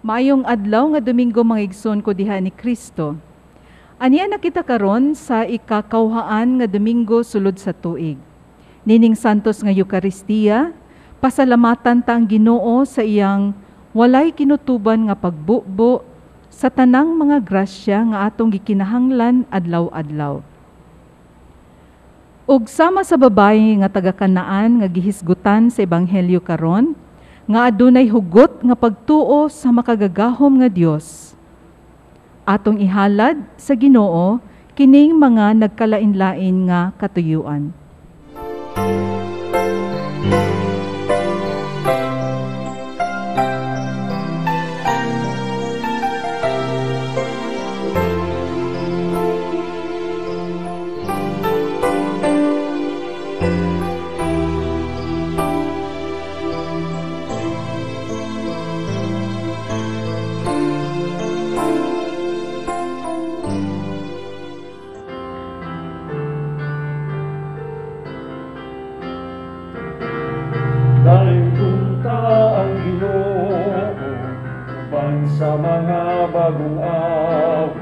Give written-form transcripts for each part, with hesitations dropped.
Maayong adlaw nga Domingo, mga igsoon ko diha ni Kristo. Aniya na kita karon sa ikakawhaan nga Domingo sulod sa tuig. Nining Santos nga Eukaristiya, pasalamatan ta ang Ginoo sa iyang walay kinutuban nga pagbubo sa tanang mga grasya nga atong gikinahanglan adlaw-adlaw. Ug sama sa babayi nga taga Kanaan nga gihisgutan sa Ebanghelyo karon, nga adunay hugot nga pagtuo sa makagagahom nga Dios, atong ihalad sa Ginoo kining mga nagkalain-lain nga katuyuan. Sa mga bagong awit,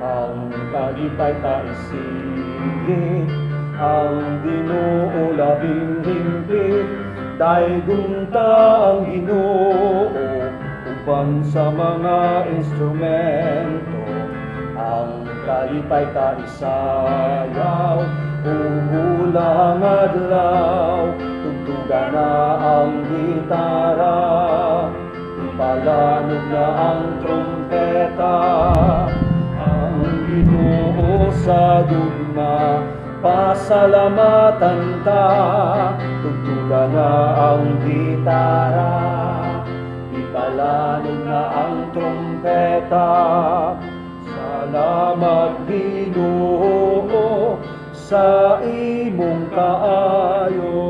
ang kalipay ta isigit, ang Ginoo labing hingpit, daygon ta ang Ginoo uban sa mga instrumento, ang kalipay ta isayaw, uhulang adlaw, tugtugan na ang gitara, ipalanog na ang trompeta, ang Ginoo sa gugma, pasalamatan ta, tugtugan na ang gitara, ipalanog na ang trompeta, salamat Ginoo sa imong kaayo.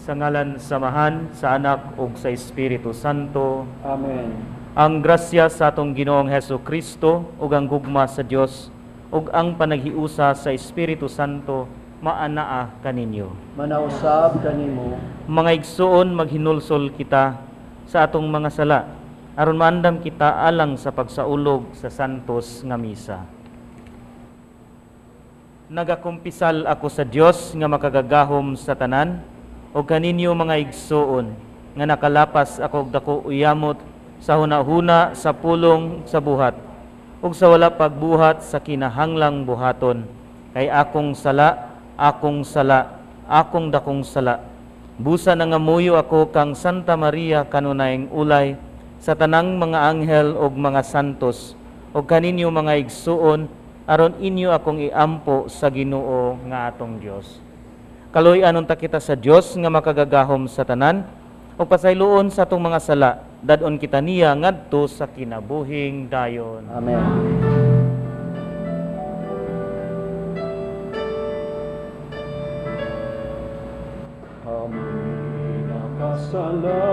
Sa ngalan Samahan, sa Anak ug sa Espiritu Santo. Amen. Ang grasya sa atong Ginoong Hesus Kristo ug ang gugma sa Dios ug ang panaghiusa sa Espiritu Santo maanaa kaninyo. Manausab kanimo. Mga igsuon, maghinulsol kita sa atong mga sala aron maandam kita alang sa pagsaulog sa santos nga misa. Nagakumpisal ako sa Dios nga makagagahom sa tanan o kaninyo mga igsuon nga nakalapas ako og dako uyamot sa hunahuna, sa pulong, sa buhat ug sa wala pagbuhat sa kinahanglang buhaton, kay akong sala, akong sala, akong dakong sala. Busa nangamuyo ako kang Santa Maria kanunayng ulay sa tanang mga anghel ug mga santos ug kaninyo mga igsuon aron inyo akong iampo sa Ginoo nga atong Dios. Kaluy-an unta kita sa Dios nga makagagahom sa tanan ug pasayloon sa atong mga sala, dad-on kita niya ngadto sa kinabuhing dayon. Amen. Kami nakasala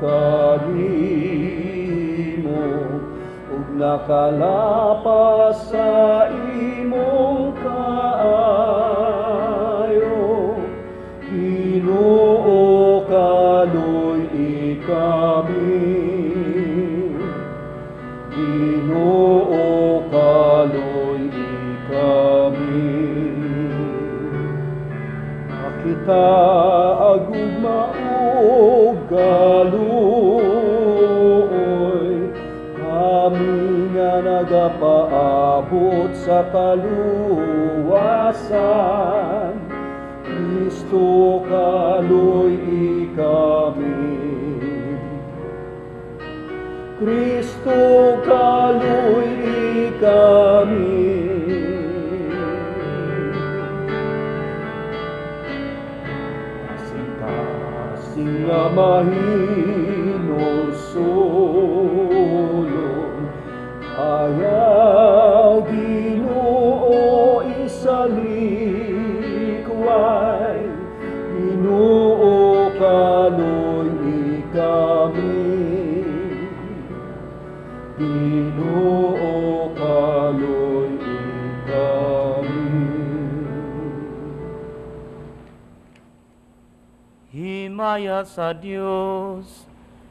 kanimo ug nakalapas sa imong kaayo. Ginoo, kaluy-i kami. Ginoo, kaluy-i kami. Makita agugma ug kaluoy, kami nga nagapaabot sa kaluwasan. Kristo, kaluy-i kami. Kristo, kaluy-i kami. Kasing-kasing nga mahinulsolon, ayaw Ginoo isalikway. Ginoo, kaluy-i kami. Ginoo, kaluy-i kami. Himaya sa Dios.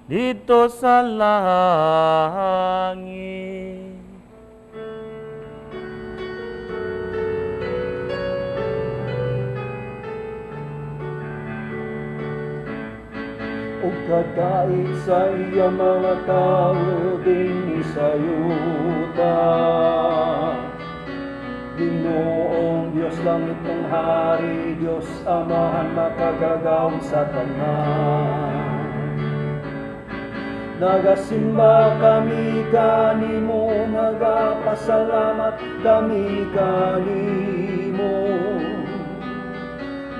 didto sa langit. Ug kadait sa iya mga tawo dinhi sa yuta. Ginoong Dios langit ng hari, Dios Amahan makagagahom sa tanan. Nagasimba kami kanimo, nagapasalamat kami kanimo.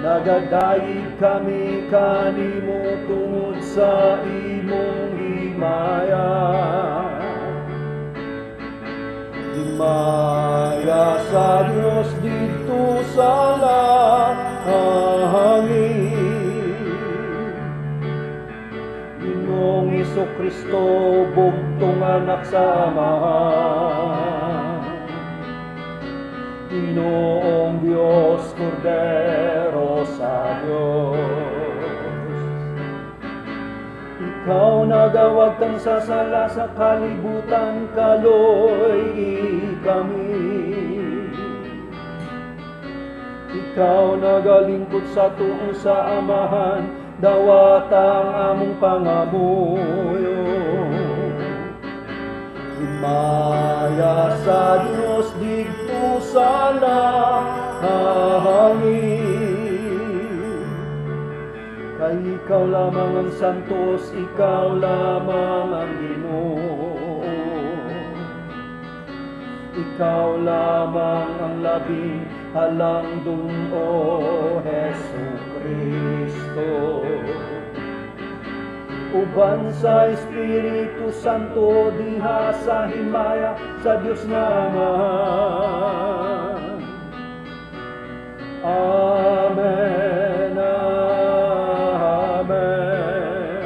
Nagadayeg kami kanimo tungod sa imong himaya. Himaya sa Dios didto sa langit. Ginoong Hesukristo, bugtong anak sa Amahan. Ginoong Dios, Kordero sa Dios. Ikaw nagawagtang sa sala sa kalibutan, kaloy kami. Ikaw nagalingkod sa tuo sa Amahan, dawatang among pangamuyo. Himaya sa Dios didto sa langit. Kay ikaw lamang ang santos, ikaw lamang ang Ginoo. Ikaw lamang ang labing halangdon, O Hesu Kristo. Uban sa Espiritu Santo diha sa himaya sa Dios nga Amahan. Amen. Amen.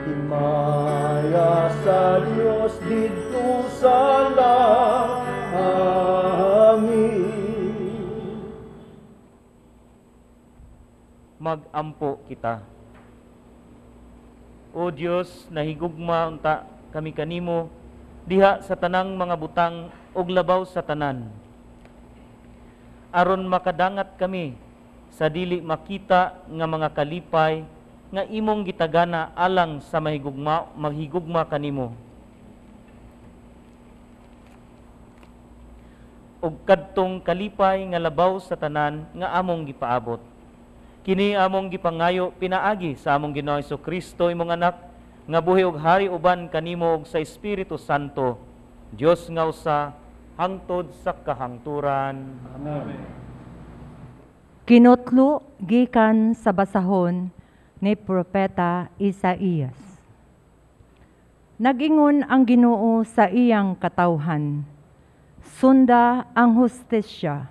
Himaya sa Dios didto sa langit. Magampo kita. O Dios, nahigugma unta kami kanimo diha sa tanang mga butang ug labaw sa tanan. Aron makadangat kami sa dili makita nga mga kalipay nga imong gitagana alang sa mahigugma kanimo. Ug kadtong kalipay nga labaw sa tanan nga among gipaabot. Kini among gipangayo pinaagi sa among Ginoong Hesukristo imong anak nga buhi og hari uban kanimo ug sa Espiritu Santo, Dios nga usa hangtod sa kahangturan. Amen. Kinutlo gikan sa basahon ni Propeta Isaías. Nagingon ang Ginoo sa iyang katawhan, sunda ang hustisya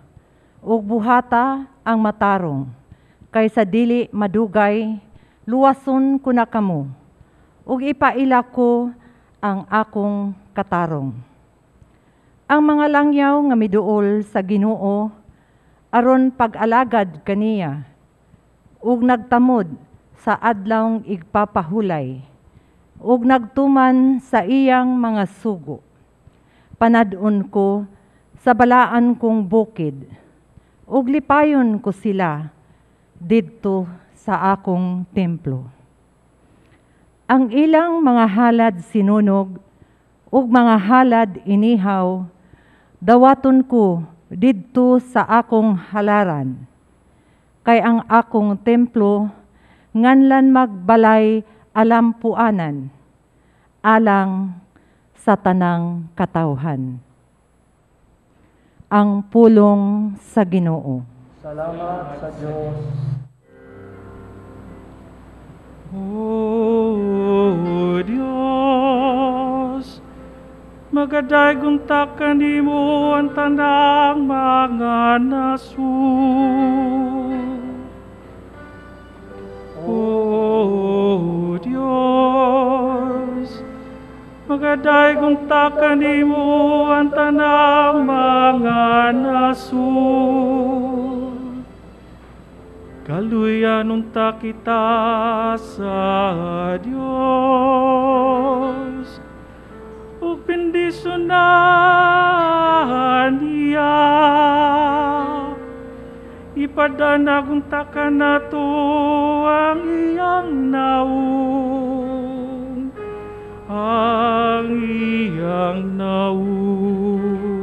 ug buhata ang matarong, kaysa dili madugay luwason ko na kamo ug ipaila ko ang akong katarong. Ang mga langyaw nga miduol sa Ginoo aron pag-alagad kaniya ug nagtamod sa adlawng igpapahulay ug nagtuman sa iyang mga sugo. Panad-on ko sa balaan kong bukid ug lipayon ko sila didto sa akong templo. Ang ilang mga halad sinunog ug mga halad inihaw dawaton ko didto sa akong halaran. Kay ang akong templo nganlan magbalay alampuanan alang sa tanang katawhan. Ang pulong sa Ginoo. Salamat sa Dios. O Dios, magadaygon ta kanimo ang tanang mga nasud. O Dios, magadaygon ta kanimo ang tanang mga nasud. Kaluyan unta kita sa Dios ug bendisyonan niya. Ipadanag unta kanato ang iyang naong, ang iyang naong.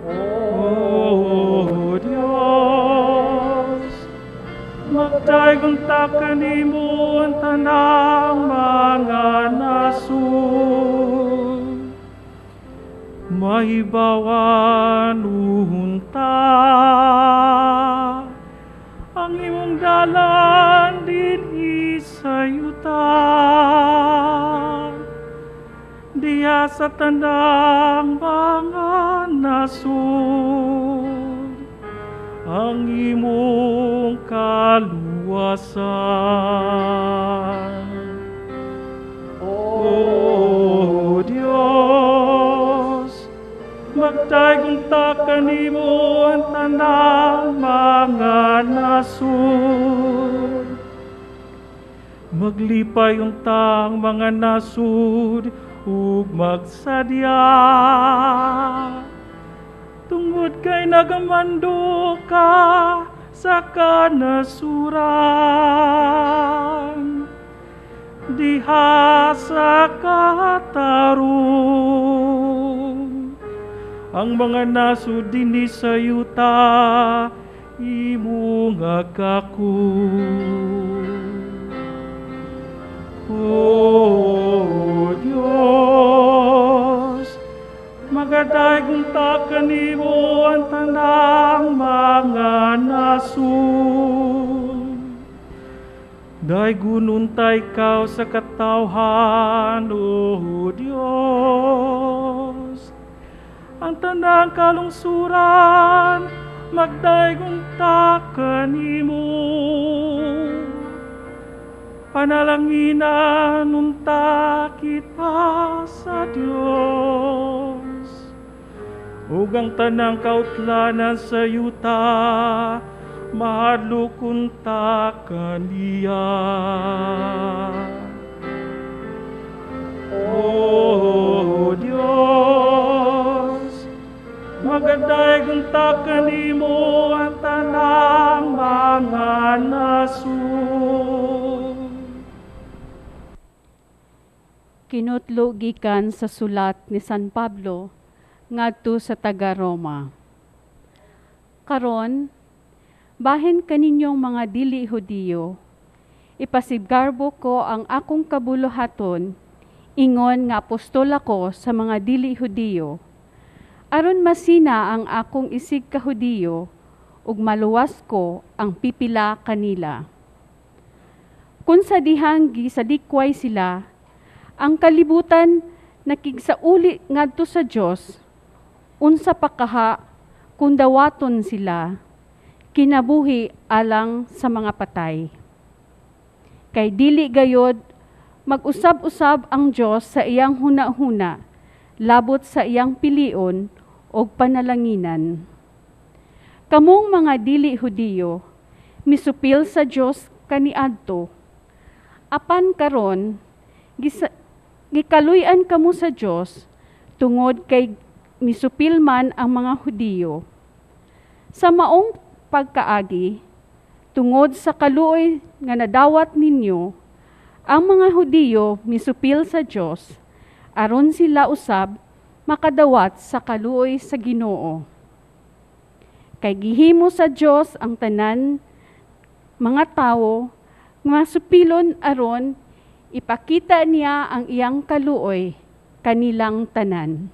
O Dios, magdayeg unta kanimo ang tanang mga nasod. Mahibawan unta ang imong dalan dinhi sa yuta, diha sa tanang mga nasod ang imong kaluwasan. O Dios, magdayeg unta kanimo ang tanang mga nasod. Maglipay unta ang mga nasod ug magsadya, tungod kay nagamando ka sa kanasuran. Diha sa katarong ang mga nasod dinhi sa yuta imong agakon. O Dios, magadayeg unta kanimo ang tanang mga nasod. Daygon unta ikaw sa katawhan, O Dios. Ang tanang kalungsuran magdayeg unta kanimo. Panalanginan unta kita sa Dios, ug ang tanang kautlanan sa yuta mahadlok unta kaniya. O Dios, magadayeg unta kanimo ang tanang mga nasod. Kinutlo gikan sa sulat ni San Pablo ngadto sa taga-Roma. Karon, bahin kaninyong mga dili Hudiyo, ipasigarbo ko ang akong kabuluhaton, ingon nga apostol ako sa mga dili Hudiyo, aron masina ang akong isig ka Hudiyo ug maluwas ko ang pipila kanila. Kun sa dihang gisalikway sila, ang kalibutan nakigsauli ngadto sa Dios, unsa pa kaha kung dawaton sila, kinabuhi alang sa mga patay. Kay dili gayod mag-usab-usab ang Dios sa iyang huna-huna, labot sa iyang pilion og panalanginan. Kamong mga dili Hudiyo, misupil sa Dios kaniadto. Apan karon, gikaluy-an kamo sa Dios tungod kay misupil man ang mga Hudiyo. Sa maong pagkaagi, tungod sa kaluoy nga nadawat ninyo, ang mga Hudiyo misupil sa Dios aron sila usab makadawat sa kaluoy sa Ginoo. Kay gihimo sa Dios ang tanan mga tawo nga supilon aron ipakita niya ang iyang kaluoy kanilang tanan.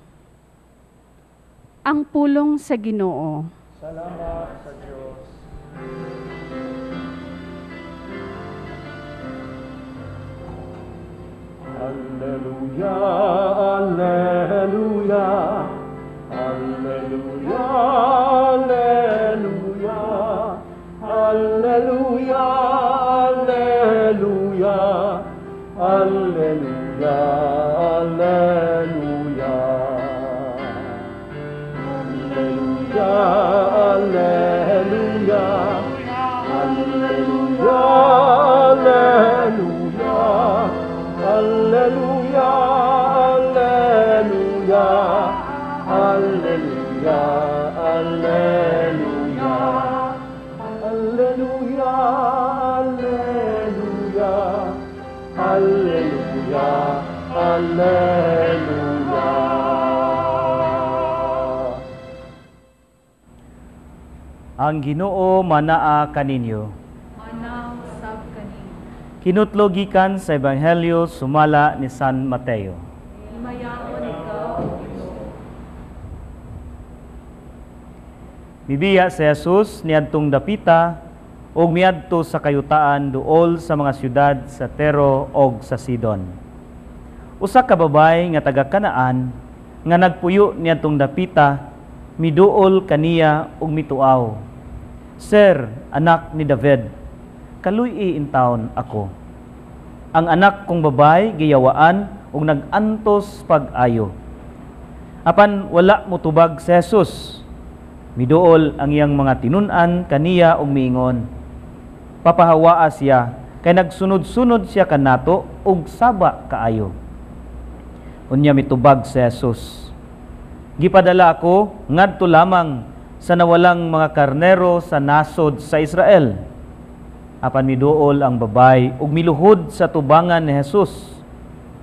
Ang pulong sa Ginoo. Salamat sa Dios. Alleluia, alleluia, alleluia, alleluia, alleluia, alleluia, alleluia, alleluia. Alleluia, alleluia, Alleluia. Ang Ginoo manaa kaninyo. Manaw sab kaninyo. Kinutlo gikan sa Ebanghelyo sumala ni San Mateo. Himayaon ikaw, Ginoo. Mibiya si Jesus niadtong dapita ug miadto sa kayutaan duol sa mga syudad sa Tiro og sa Sidon. Usa ka babay nga taga Kanaan nga nagpuyo niadtong dapita miduol kaniya ug mituaw. Sir, anak ni David, kaluy-i intawon ako. Ang anak kong babay giyawaan ug nag-antos pag-ayo. Apan wala motubag si Jesus. Miduol ang iyang mga tinun-an kaniya ug miingon, Papahawaa siya kay nagsunod-sunod siya kanato ug saba kaayo. Unya mitubag si Jesus, Gipadala ako ngadto lamang sa nawalang mga karnero sa nasod sa Israel. Apan miduol ang babay ug miluhod sa tubangan ni Jesus.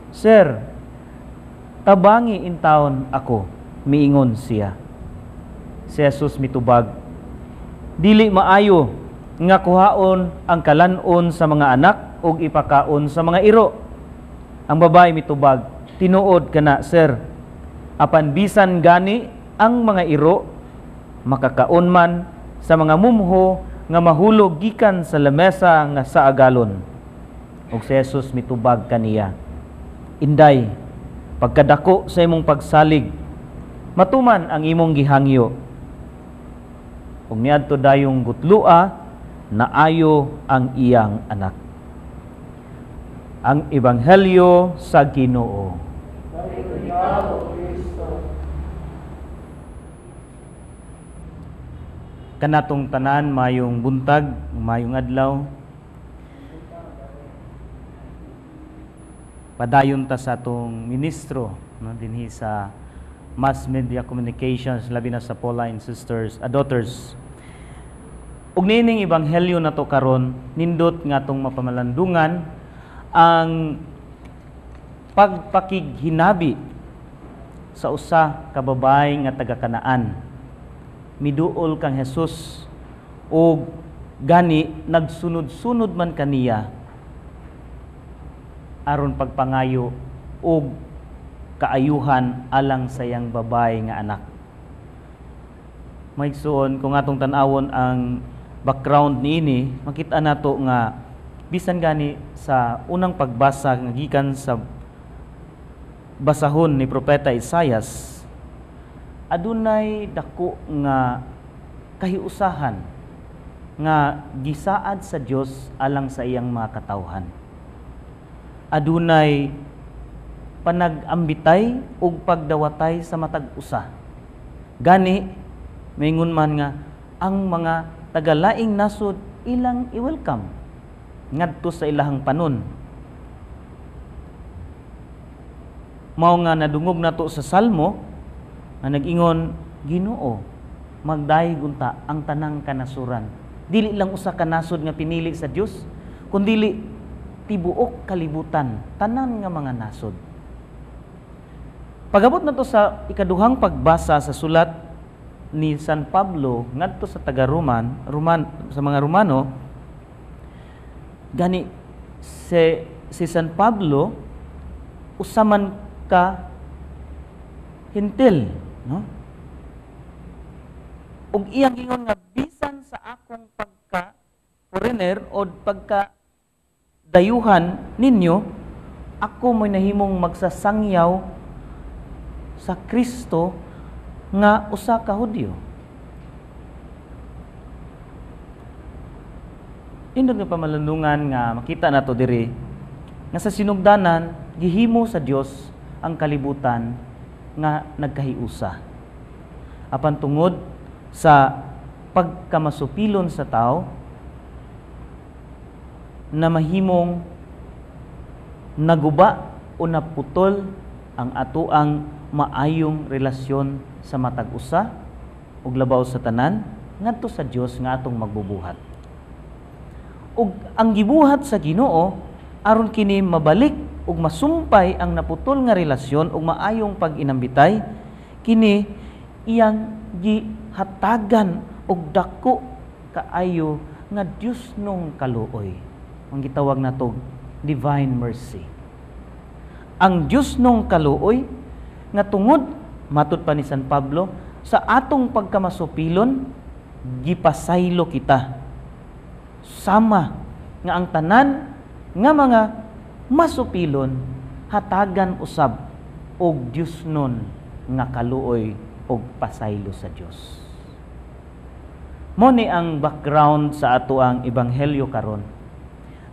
Sir, tabangi intawon ako, miingon siya. Si Jesus mitubag, Dili maayo nga kuhaon ang kalan-on sa mga anak ug ipakaon sa mga iro. Ang babay mitubag, Tinuod kana, sir. Apan bisan gani ang mga iro makakaon man sa mga mumho nga mahulog gikan sa lamesa nga sa agalon. Ug si Jesus mitubag kaniya, Inday, pagkadako sa imong pagsalig, matuman ang imong gihangyo. Ug niadto dayong gutlua, naayo ang iyang anak. Ang Ebanghelyo sa Ginoo. Kanatong tanan, mayong buntag, mayong adlaw. Padayon ta sa atong ministro, no, dinhi sa Mass Media Communications, labi na sa Pauline Sisters, Daughters. Ug niining ebanghelyo nato karon, nindot nga atong mapamalandungan ang pagpakighinabi sa usa ka babay nga taga Kanaan. Miduol kang Jesus og gani nagsunod-sunod man kaniya aron pagpangayo og kaayuhan alang sa iyang babay nga anak. Maigsoon, kung atong tan-awon ang background niini, makita nato nga bisan gani sa unang pagbasa nga gikan sa basahon ni Propeta Isayas, adunay dako nga kahiusahan nga gisaad sa Dios alang sa iyang mga katawhan. Adunay panag-ambitay ug pagdawatay sa matag usa. Gani maingon man nga ang mga tagalaing nasod ilang i-welcome ngadto sa ilahang panon. Mao nga nadungog nato sa Salmo nga nag-ingon, Ginoo, magdayeg unta ang tanang kanasuran. Dili lang usa ka nasod nga pinili sa Dios, kundili tibuok kalibutan, tanan nga mga nasod. Pagabot nato sa ikaduhang pagbasa sa sulat ni San Pablo ngadto sa taga Roman, sa mga Romano, gani si San Pablo usa man ka hintil, no? Ug iyang ingon nga bisan sa akong pagka foreigner o pagka dayuhan ninyo, ako mo'y nahimong magsasangyaw sa Kristo nga usa ka Hudyo. Indot nga pamalandungan nga makita nato diri nga sa sinugdanan gihimo sa Dios ang kalibutan nga nagkahiusa. Apan tungod sa pagkamasupilon sa tao na mahimong naguba o naputol ang atoang maayong relasyon sa matag usa ug labaw sa tanan ngadto sa Dios nga atong magbubuhat. Ug ang gibuhat sa Ginoo aron kini mabalik ug masumpay ang naputol nga relasyon ug maayong pag-inambitay, kini iyang gihatagan og dako kaayo nga Dios nung kaluoy. Ang gitawag nato divine mercy. Ang Dios nung kaluoy nga tungod matud pa ni San Pablo sa atong pagkamasupilon gipasaylo kita sama nga ang tanan nga mga masupilon hatagan usab og Dios nun nga kaluoy og pasaylo sa Dios. Mo ni ang background sa ato ang ebanghelyo karon.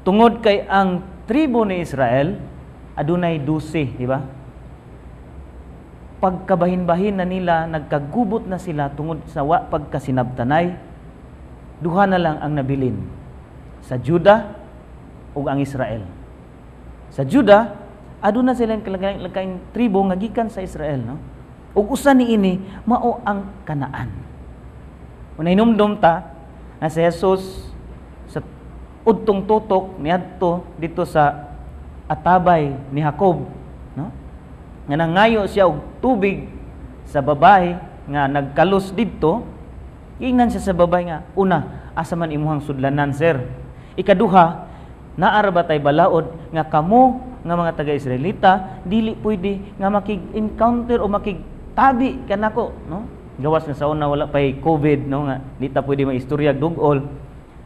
Tungod kay ang tribo ni Israel adunay 12, di ba? Pagkabahin-bahin na nila, nagkagubot na sila tungod sa wa pagkasinabtanay, duha na lang ang nabilin, sa Juda ug ang Israel. Sa Juda, aduna sila lakaing tribo nga gikan sa Israel, no? Ug usa niini mao ang Kanaan. Unay hinumdum ta nga si Jesus sa udtong tutok niadto dito sa atabay ni Jacob, no? Nga nangayo siya og tubig sa babae nga nagkalus didto. Giingnan siya sa babae nga, una, asa man imuhang sudlanan, sir? Ikaduha, naara ba tay balaod nga kamo nga mga taga-Israelita dili pwede nga makig-encounter o makigtabi kanako, no? Gawas na sa una wala pay COVID, no, nga di ta pwede maistorya dugol.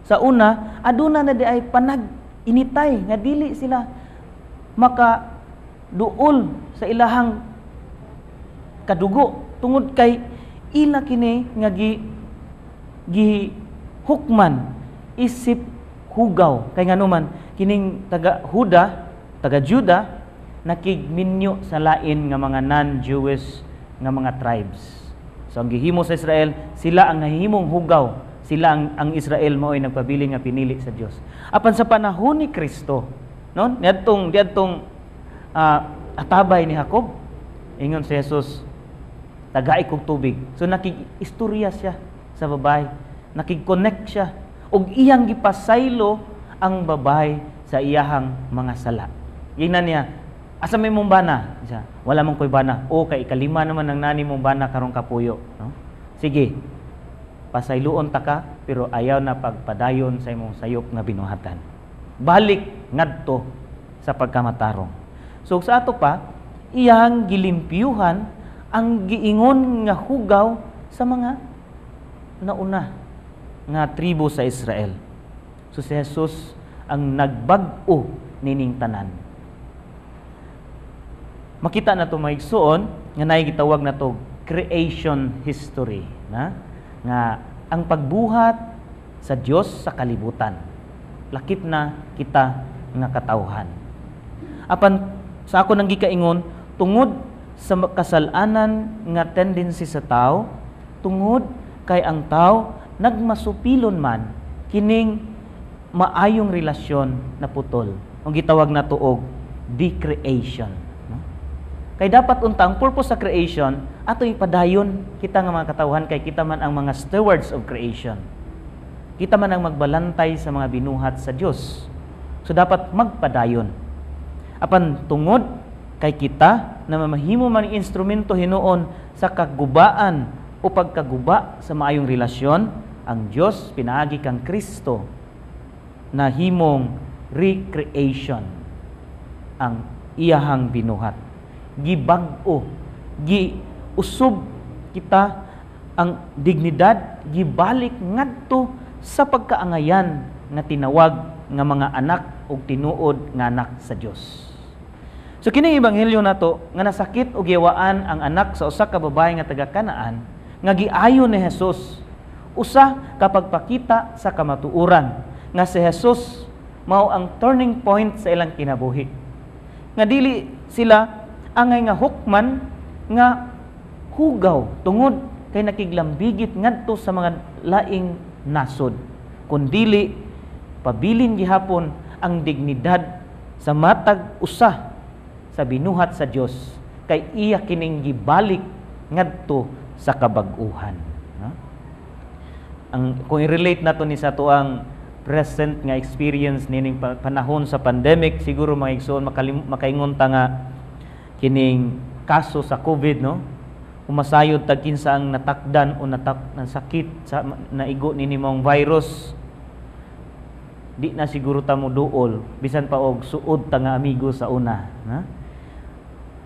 Sa una, aduna na di ay panag initay nga dili sila maka duol sa ilahang kadugo tungod kay ila kini nga gi hukman isip hugaw. Kay nganuman kining taga Huda, taga Juda nakigminyo sa lain nga mga non-Jewish nga mga tribes. So ang gihimo sa Israel, sila ang nahimong hugaw, sila ang Israel mao'y nagpabili nga pinili sa Dios. Apan sa panahon ni Kristo, no, niadtong atabay ni Jacob, ingon si Jesus, tagay kog tubig. So nakig-istorya siya sa babae, nakig-connect siya ug iyang gipasaylo ang babae sa iyahang mga sala. Ingnan niya, asa may mong bana? Siya, wala mong koy bana. O kay ikalima naman ang nani mong bana karong kapuyo, no? Sige, pasayloon ta ka, pero ayaw na pagpadayon sa imong sayop nga binuhatan. Balik ngadto sa pagkamatarong. So sa ato pa, iyang gilimpyuhan ang giingon nga hugaw sa mga nauna nga tribo sa Israel. So si Jesus ang nagbag-o nining tanan. Makita na to mga igsuon nga naay gitawag na to creation history, na nga ang pagbuhat sa Dios sa kalibutan. Lakip na kita nga katawhan. Apan sa ako nang gikaingon, tungod sa kasalanan nga tendency sa tao, tungod kay ang tao nagmasupilon man kining maayong relasyon na putol. Ang gitawag na tuog decreation, no? Kay dapat unta ang purpose sa creation ato ipadayon kita nga mga katawhan, kay kita man ang mga stewards of creation. Kita man ang magbalantay sa mga binuhat sa Dios. So dapat magpadayon. Apan tungod kay kita na mamahimo man ang instrumento hinuon sa kagubaan o pagkaguba sa maayong relasyon, ang Dios pinaagi kang Kristo na himong recreation ang iyahang binuhat. Gibag-o, giusub kita ang dignidad, gibalik ngadto sa pagkaangayan nga tinawag nga mga anak ug tinuod nga anak sa Dios. So kining ebanghelyo nato nga nasakit og giyawaan ang anak sa usa ka babae nga taga Kanaan nga giayo ni Jesus, usa ka pagpakita sa kamatuoran nga si Jesus mao ang turning point sa ilang kinabuhi. Nga dili sila angay nga hukman nga hugaw tungod kay nakiglambigit ngadto sa mga laing nasod, kundili pabilin gihapon ang dignidad sa matag usa sa binuhat sa Dios kay iya kining gibalik ngadto sa kabag-uhan, no? Ang kung i-relate nato ni sa tuang present nga experience nining panahon sa pandemic, siguro mga igsoon makaingon ta nga kining kaso sa COVID, no, umasayod tag kinsa ang natakdan o natak ng sakit sa naigo nini mong virus, di na siguro ta mo duol bisan pa og suod ta nga amigo sa una, ha?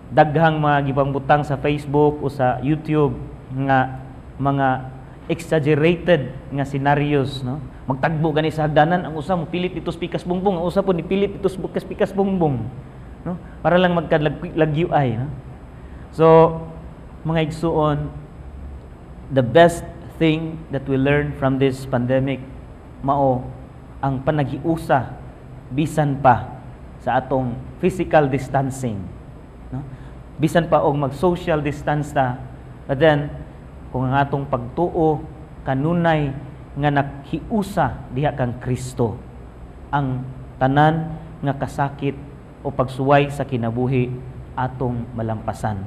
Daghang mga gipangbutang sa Facebook o sa YouTube nga mga exaggerated nga scenarios, no? Magtagbo gani sa hagdanan, ang usa mo pilit dito sa pikas bungbong, ang usa po ni pilit dito sa pikas bungbong, no? Para lang magkalagyu ay, no? So mga igsuon, the best thing that we learn from this pandemic mao ang panaghiusa bisan pa sa atong physical distancing, no? Bisan pa og mag-social distance ta, but then kung ang atong pagtuo kanunay nga naghiusa diha kang Kristo, ang tanan nga kasakit o pagsuway sa kinabuhi atong malampasan.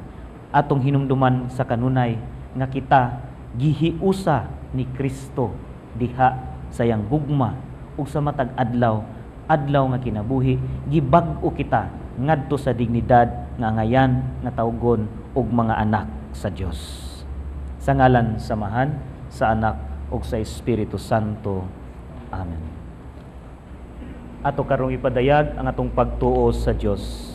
Atong hinumduman sa kanunay nga kita gihiusa ni Kristo diha sa iyang gugma, ug sa matag adlaw adlaw nga kinabuhi gibag-o kita ngadto sa dignidad nga angayan nga tawgon og mga anak sa Dios. Sa ngalan sa Amahan, sa Anak ug sa Espiritu Santo. Amen. Ato karong ipadayag ang atong pagtuo sa Dios.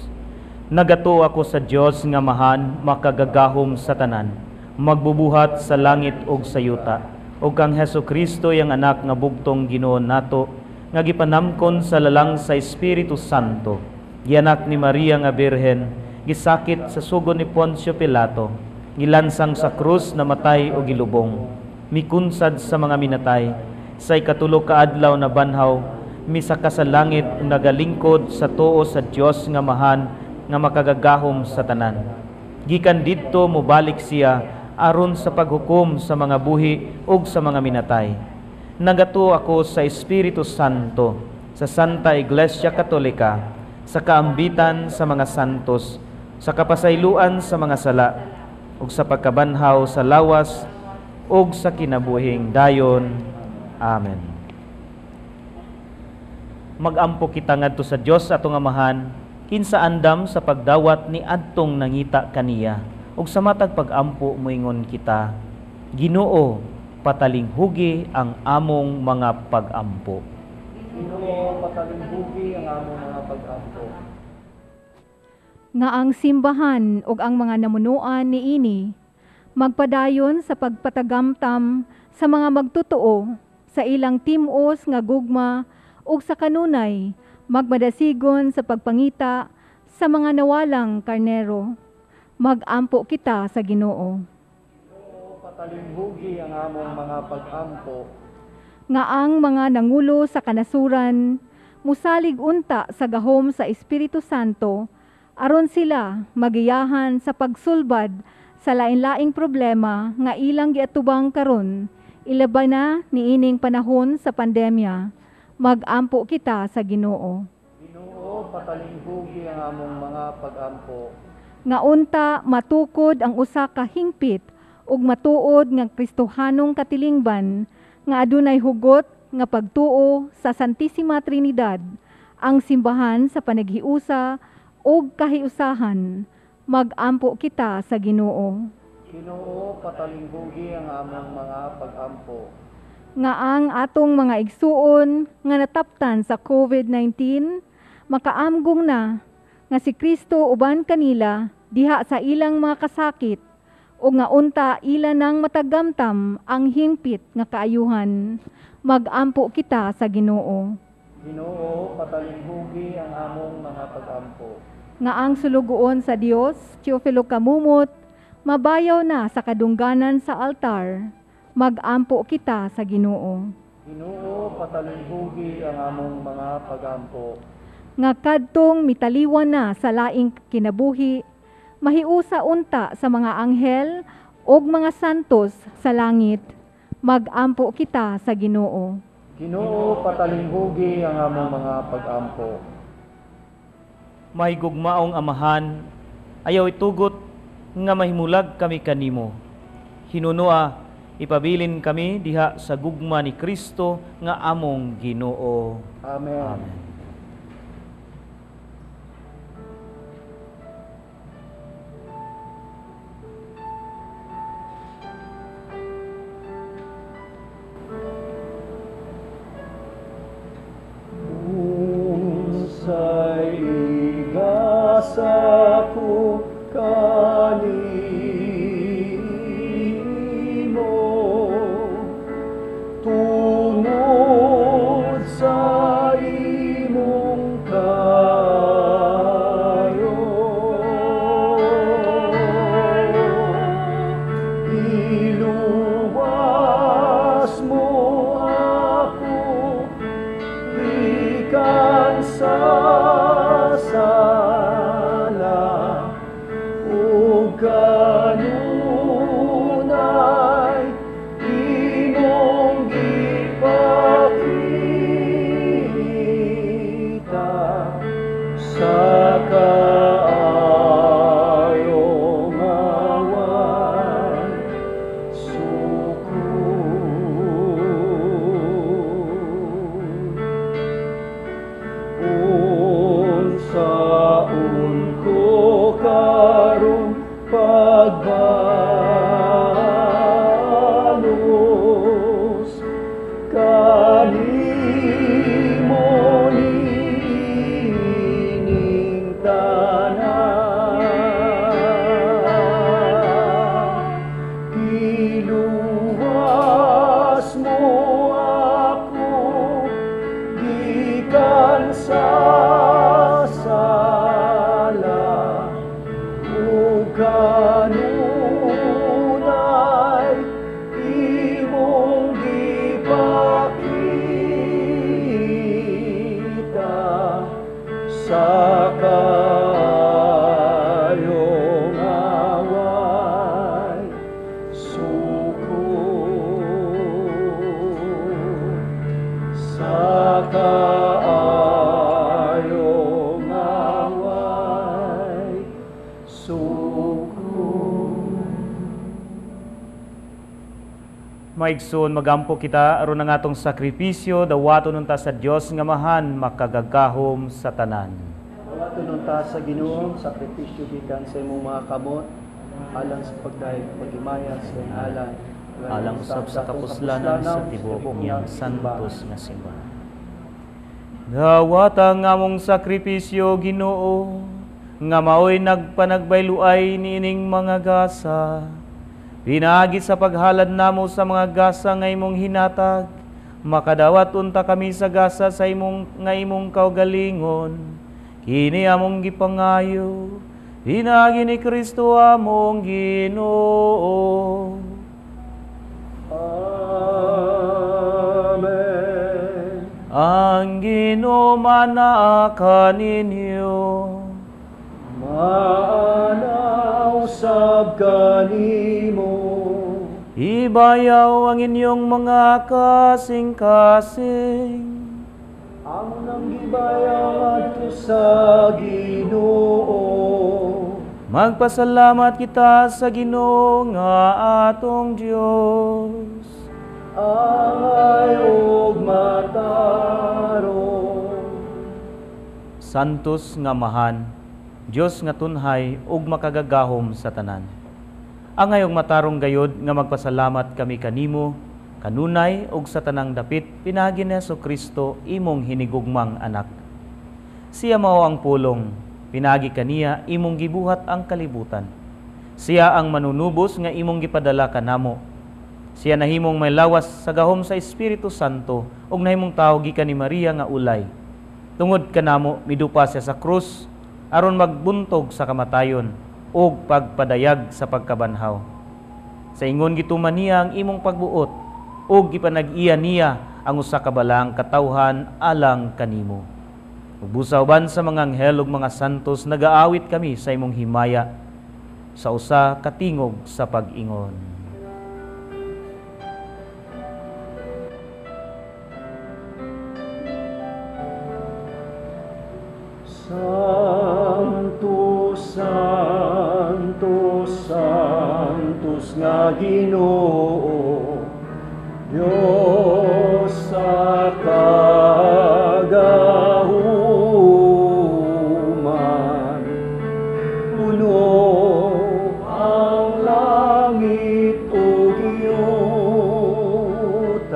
Nagatuo ako sa Dios nga Amahan, makagagahom sa tanan, magbubuhat sa langit ug sa yuta, ug kang Hesus Kristo iyang anak nga bugtong Ginoo nato, nga gipanamkon sa lalang sa Espiritu Santo, gianak ni Maria nga Birhen, gisakit sa sugo ni Poncio Pilato, gilansang sa krus, namatay o gilubong, mikunsad sa mga minatay, sa ikatulo ka adlaw na banhaw, misaka sa langit, nagalingkod sa tuo sa Dios nga Amahan nga makagagahom sa tanan. Gikan didto mobalik siya aron sa paghukom sa mga buhi ug sa mga minatay. Nagatuo ako sa Espiritu Santo, sa Santa Iglesia Katolika, sa kaambitan sa mga santos, sa kapasayloan sa mga sala, ug sa pagkabanhaw sa lawas ug sa kinabuhing dayon. Amen. Magampo kita ngadto sa Dios atong Amahan, kinsa andam sa pagdawat ni adtong nangita kaniya, ug sa matag pag-ampo moingon kita, Ginoo, patalinghugi ang among mga pag-ampo. Ginoo, patalinghugi ang among mga pag-ampo. Nga ang simbahan ug ang mga namunuan niini magpadayon sa pagpatagamtam sa mga magtotoo sa ilang tim-os nga gugma ug sa kanunay magmadasigon sa pagpangita sa mga nawalang karnero. Magampo kita sa Ginoo. Ginoo, patalinghugi ang among mga pag-ampo. Nga ang mga nangulo sa kanasuran musalig unta sa gahom sa Espiritu Santo aron sila magiyahan sa pagsulbad sa lain-laing problema nga ilang giatubang karon, ilabay na niining panahon sa pandemya. Magampo kita sa Ginoo. Ginoo, patalinghugi ang among mga pag-ampo. Nga unta matukod ang usa ka hingpit ug matuod nga Kristohanong katilingban nga adunay hugot nga pagtuo sa Santisima Trinidad, ang simbahan sa panaghiusa ug kahiusahan. Magampo kita sa Ginoo. Ginoo, patalinghugi ang among mga pag-ampo. Nga ang atong mga igsuon nga nataptan sa COVID-19 makaamgong na nga si Kristo uban kanila diha sa ilang mga kasakit, ug nga unta ila nang matagamtam ang hingpit nga kaayuhan. Magampo kita sa Ginoo. Ginoo, patalinghugi ang among mga pag-ampo. Nga ang sulugoon sa Dios, Teofilo Camumot, mabayaw na sa kadungganan sa altar. Magampo kita sa Ginoo. Ginoo, patalinghugi ang among mga pag-ampo. Nga kadtong mitaliwan na sa laing kinabuhi, mahiusa unta sa mga anghel ug mga santos sa langit. Magampo kita sa Ginoo. Ginoo, patalinghugi ang among mga pag-ampo. Mahigugmaong Amahan, ayaw itugot nga mahimulag kami kanimo. Hinunoa, Ipabilin kami diha sa gugma ni Kristo nga among Ginoo. Amen. Amen. Unsay igasa ko kanimo, tungod sa imong kayo, iluwas mo ako gikan sa sala ug kanunay imong gipakita sa kaayo nga way sukod. Unsaon ko karon pagbalos kanimo niining tanan? Giluwas mo ako gikan sa sala ug kanunay imong gipakita sa kaayo nga way sukod. Sa kaayo nga way sukod. Maigsoon, magampo kita aron ang atong sakripisyo dawaton unta sa Dios nga mahan makagagahom sa tanan. Dawaton unta sa Ginoo sakripisyo gikan sa imong mga kamot alang sa pagdayeg paghimaya sa iyang ngalan, alang usab sa kapuslanan sa tibuok niyang santos nga simbahan. Dawata ang among sakripisyo, Ginoo, nga maoy nagpanagbayluay niining mga gasa. Pinaagi sa paghalad namo sa mga gasa nga imong hinatag, makadawat unta kami sa gasa sa imong nga imong kaugalingon. Kini among gipangayo, pinaagi ni Kristo among Ginoo. Amen. Ang Ginoo manaa kaninyo. Maanaw sab kanimo. Ibayaw ang inyong mga kasing-kasing. Amo nang gibayaw ngadto sa Ginoo. Magpasalamat kita sa Ginoo nga atong Dios. Angay og matarong. Santos nga Amahan, Dios nga tunhay ug makagagahom sa tanan. Angay og matarong gayod nga magpasalamat kami kanimo, kanunay ug sa tanang dapit pinaagi ni Hesukristo imong hinigugmang anak. Siya mao ang pulong, pinaagi kaniya imong gibuhat ang kalibutan. Siya ang manunubos nga imong gipadala kanamo. Siya nahimong may lawas sa gahom sa Espiritu Santo ug nahimong tawo gikan ni Maria nga ulay. Tungod kanamo midupa siya sa krus aron magbuntog sa kamatayon ug pagpadayag sa pagkabanhaw. Sa ingon gituman niya ang imong pagbuot ug gipanag-iya niya ang usa ka balaang katawhan alang kanimo. Ug busa uban sa mga anghel ug mga santos nagaawit kami sa imong himaya sa usa ka tingog sa pag-ingon. Santo, Santo, Santos nga Ginoo, Diyos sa kagahuman, puno ang langit ug yuta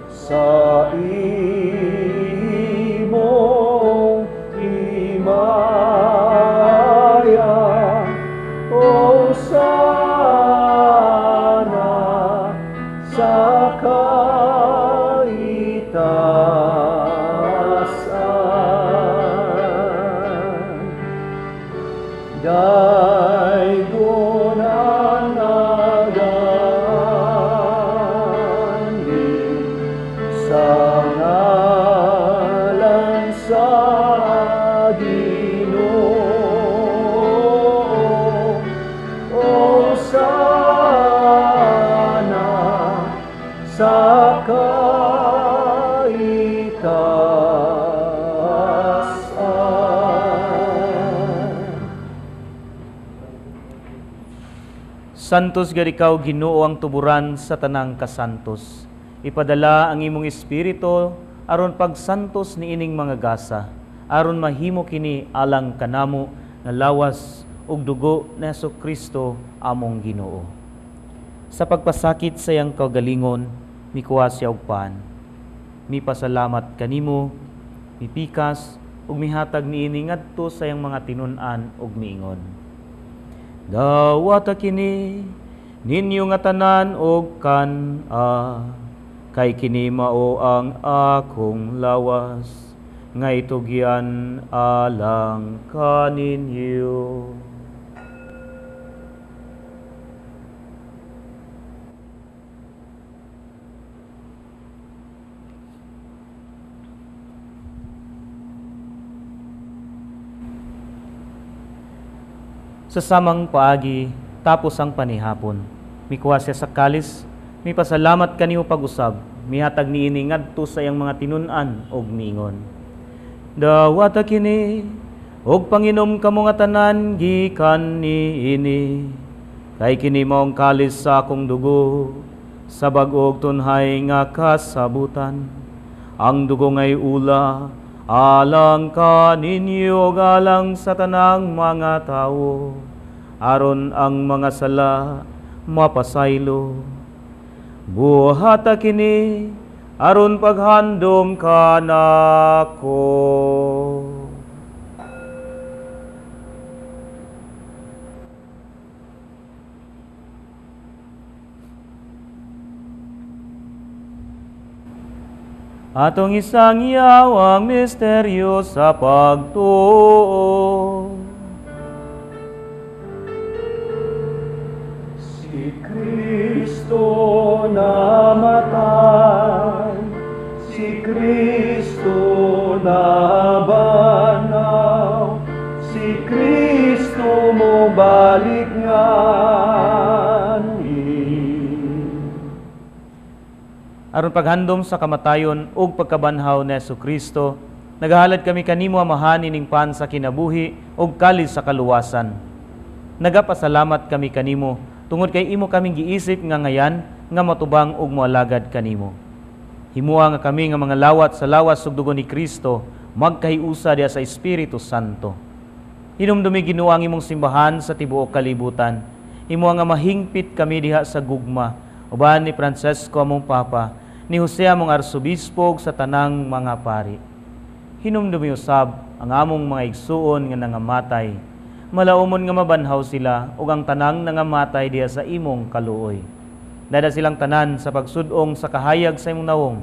sa imong himaya. Hosana sa kaitaasan. Daygon ang nagaanhi sa ngalan sa Ginoo. Hosana sa kaitaasan. Santos gad ikaw, Ginoo, ang tuburan sa tanang kasantos. Ipadala ang imong espiritu aron pagsantos niining mga gasa, aron mahimo kini alang kanamo nga lawas ug dugo ni Hesukristo among Ginoo. Sa pagpasakit sa iyang kaugalingon, mikuha siya og pan. Mipasalamat kanimo, mipikas ug mihatag niini ngadto sa iyang mga tinun-an ug miingon: Dawata kini ninyo nga tanan og kan-a, kay kini mao ang akong lawas nga itugyan alang kaninyo. Sa samang paagi, tapos ang panihapon, mikuha siya sa kalis, mipasalamat kaniyo pag-usab, mihatag niini ngadto sa iyang mga tinun-an og miingon: Dawata kini og panginom kamo nga tanan gikan niini, kay kini mao ang kalis sa akong dugo sa bag-o og tunhay nga kasabutan. Ang dugo ngay ula alang kaninyo ug alang sa tanang mga tawo, aron ang mga sala mapasaylo. Buhata kini aron paghandom kanako. Atong isang yaw ang misteryo sa pagtuo. Si Kristo namatay, si Kristo nabanaw, si Kristo mobalik nganhi. Aron paghandom sa kamatayon ug pagkabanhaw ni Hesukristo, nagahalad kami kanimo Amahan ining pan sa kinabuhi ug kalis sa kaluwasan. Nagapasalamat kami kanimo tungod kay imo kaming giisip nga ngayan nga matubang ug moalagad kanimo. Himua nga kami nga mga lawat sa lawas ug dugo ni Kristo magkahiusa diha sa Espiritu Santo. Hinumdumi Ginoo ang imong simbahan sa tibuok kalibutan. Himua nga mahingpit kami diha sa gugma uban ni Francesco among Papa, ni Jose among Arsobispo ug sa tanang mga pari. Hinumdumi usab ang among mga igsuon nga nangamatay. Malaumon nga mabanhaw sila ug ang tanang nangamatay diha sa imong kaluoy. Dada silang tanan sa pagsudong sa kahayag sa imong nawong.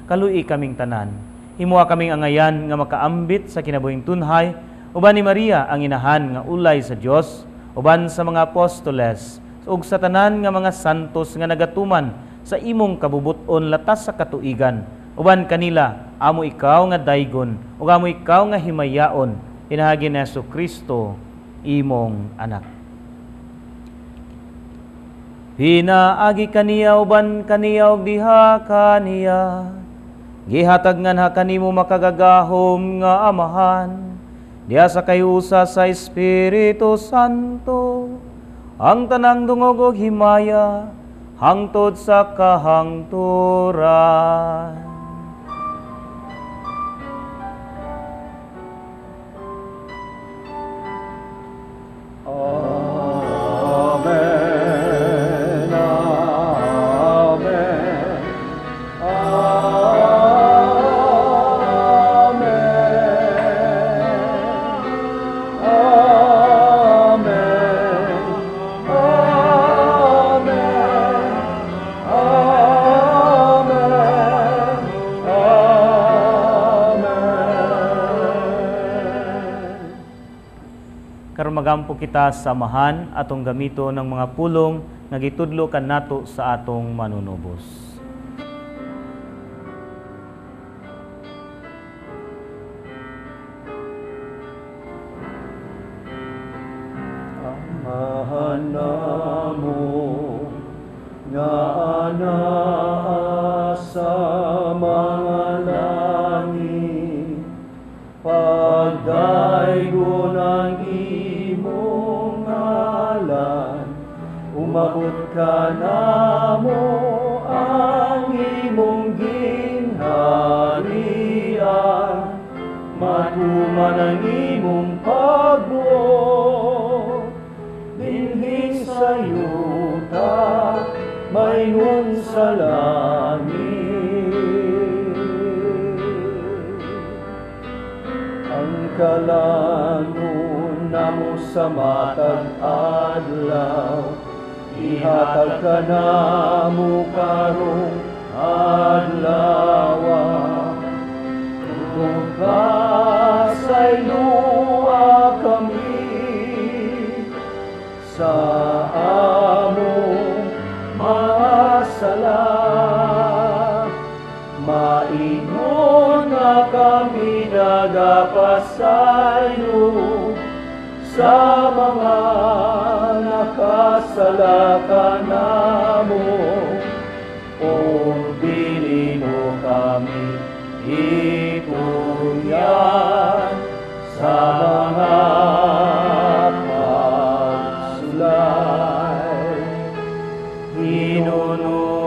Kaluoy kaming tanan. Himua kaming angayan nga makaambit sa kinabuhing tunhay uban ni Maria ang inahan nga ulay sa Dios, uban sa mga apostoles ug sa tanan nga mga santos nga nagatuman sa imong kabubuton latas sa katuigan. Uban kanila amo ikaw nga daygon ug amo ikaw nga himayaon, pinaagi ni Hesukristo imong anak. Pinaagi kaniya uban kaniya ug diha kaniya, gihatag nganha kanimo makagagahom nga Amahan, diha sa kayusa sa Espiritu Santo, ang tanang dungog og himaya hangtod sa kahangturan. Amen. Amen. Amen. Amen. Amen. Amen. Amen. Karon magampo kita sa Amahan atong gamito ng mga pulong nga gitudlo kanato sa atong manunubos. Amahan namo nga anaa sa mga langit, pagdaygon ang imong ngalan, umabot ka namo ang imong gingharian, matuman ang imong pagbuot dinhi sa yuta, maingon sa langit. Ang kalanon namo sa matag adlaw, ihatag ka namo karong adlaw. Ug pasayloa kami sa among mga sala, maingon nga kami nagapasaylo sa mga nakasala kanamo, ug dili mo kami itugyan sa mga pagsulay. Hinunuan,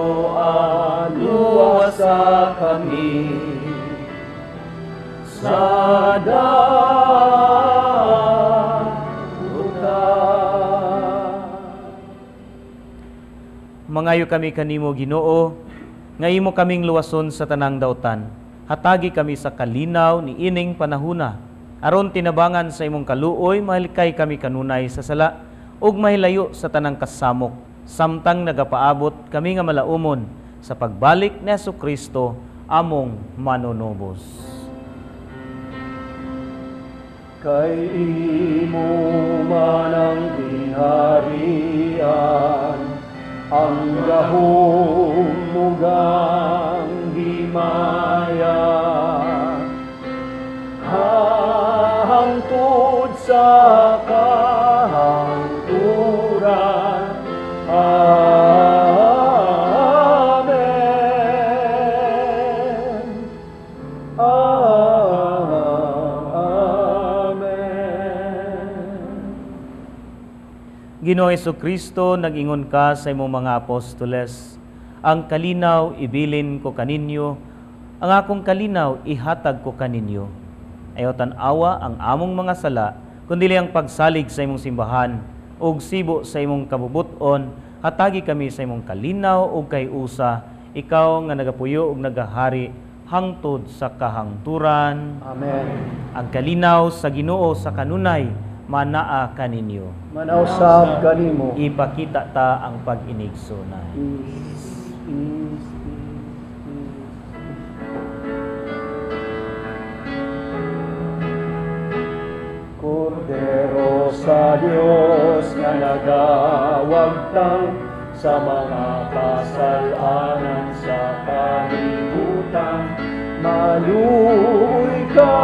luwasa kami sa dautan. Mangayo kami kanimo, Ginoo, nga imo kaming luwason sa tanang dautan. Hatagi kami sa kalinaw ni ining panahuna, aron tinabangan sa imong kaluoy, mahalikay kami kanunay sa sala ug mahilayo sa tanang kasamok, samtang nagapaabot kami nga malaumon sa pagbalik ni Hesukristo among manunubos. Kay imo man ang gingharian, ang gahom ug ang himaya, hangtod sa kahangturan. Amen. Amen. Ginoong Hesukristo, nag-ingon ka sa imong mga apostoles, ang kalinaw ibilin ko kaninyo, ang akong kalinaw ihatag ko kaninyo. Ayaw tan-awa ang among mga sala, kundili ang pagsalig sa imong simbahan, ug sibo sa imong kabubuton, hatagi kami sa imong kalinaw ug kay-usa, ikaw nga nagapuyo ug nagahari hangtod sa kahangturan. Amen. Ang kalinaw sa Ginoo sa kanunay manaa kaninyo. Manausab kanimo. Ipakita ta ang pag-inigsunay. Peace, peace, peace, peace. Kordero sa Dios nga nagawagtang sa mga kasalanan sa kalibutan, maluoy ka,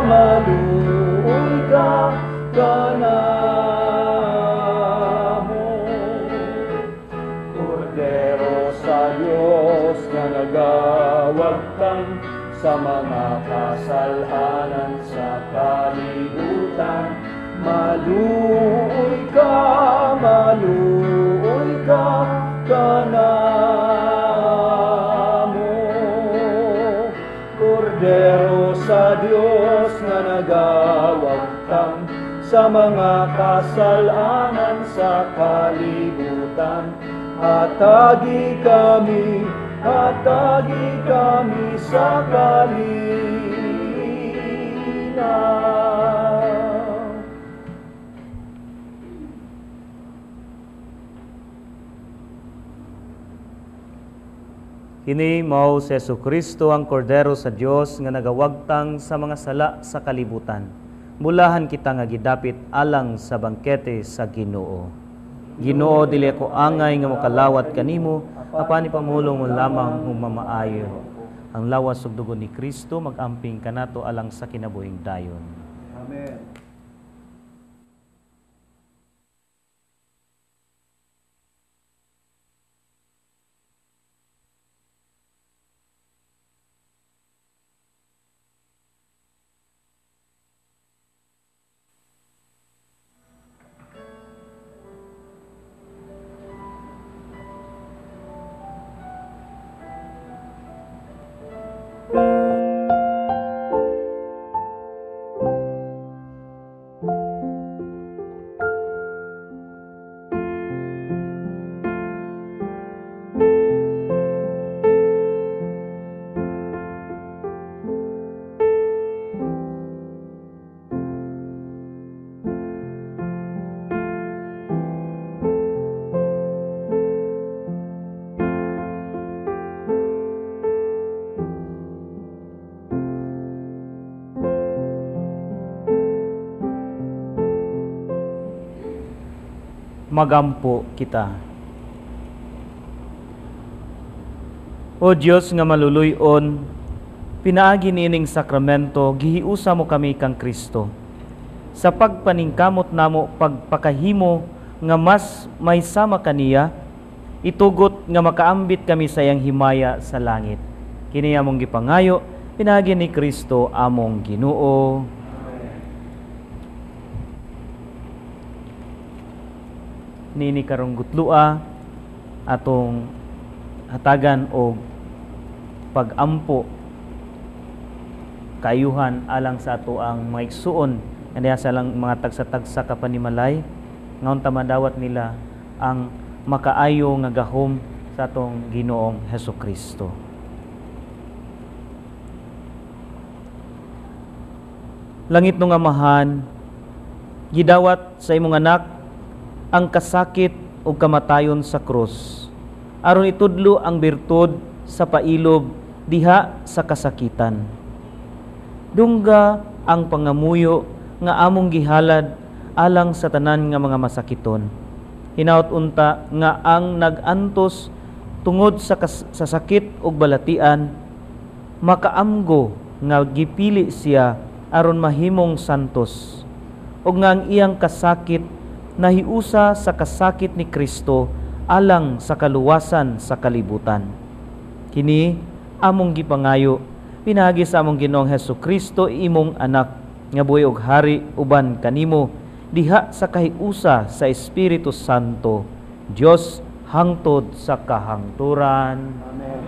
maluoy ka kanamo. Kordero sa Dios nga nagawagtang sa mga kasalanan sa kalibutan, maluoy ka kanamo. sa mga kasalanan sa kalibutan. Hatagi kami sa kalinaw. Kini mao si Jesucristo ang Kordero sa Dios nga nagawagtang sa mga sala sa kalibutan. Bulahan kita nga gidapit alang sa bangkete sa Ginoo. Ginoo, dili ako angay nga mokalawat kanimo, apan ipamulong mo lamang humamaayo. Ang lawas ug dugo ni Kristo magamping kanato alang sa kinabuhing dayon. Amen. Magampo kita. O Dios nga maluluyon, pinaagi niining sakramento, gihiusa mo kami kang Kristo. Sa pagpaningkamot namo pagpakahimo nga mas may sama kaniya, itugot nga makaambit kami sa iyang himaya sa langit. Kini among gipangayo, pinaagi ni Kristo among Ginoo. Nini karong gutlua atong hatagan og pagampo kaayuhan alang sa ato ang mga igsuon nga sa lang mga tagsa-tagsa ka panimalay nga unta madawat nila ang makaayo nga gahom sa atong Ginoong Hesukristo. Langit nung Amahan, gidawat sa imong anak ang kasakit ug kamatayon sa krus aron itudlo ang birtud sa pailob diha sa kasakitan. Dungga ang pangamuyo nga among gihalad alang sa tanan nga mga masakiton. Hinaut unta nga ang nag-antos tungod sa sakit ug balatian makaamgo nga gipili siya aron mahimong santos ug nga ang iyang kasakit nahiusa sa kasakit ni Kristo alang sa kaluwasan sa kalibutan. Kini among gipangayo pinaagi sa among Ginoong Hesukristo, imong anak nga buhi og hari uban kanimo diha sa kahiusa sa Espiritu Santo, Dios hangtod sa kahangturan. Amen.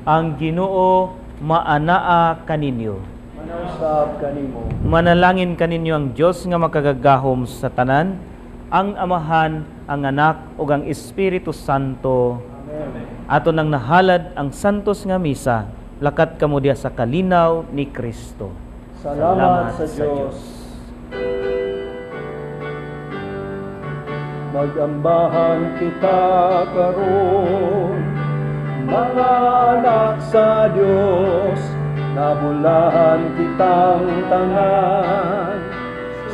Ang Ginoo maanaa kaninyo. Manausab kanimo. Manalangin kaninyo ang Dios nga makagagahom sa tanan, ang Amahan, ang Anak ug ang Espiritu Santo. Amen. Ato nang nahalad ang santos nga misa, lakat kamo diha sa kalinaw ni Kristo. Salamat sa Dios. Magambahan kita karon, mga anak sa Dios, nabulahan kitang tanan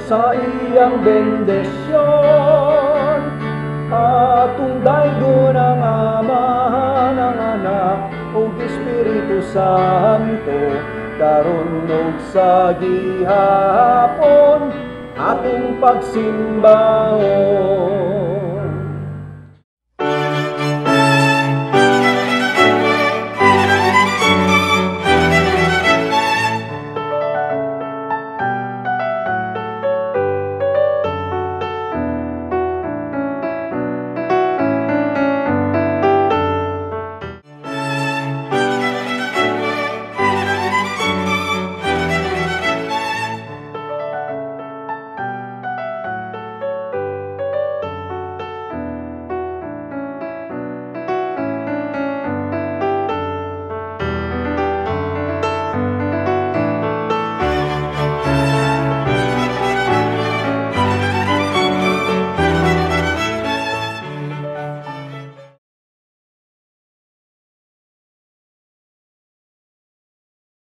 sa iyang bendisyon. Atong daygon ang Amahan, ang Anak ug Espiritu Santo, karon ug sa gihapon atong pagsimbahon.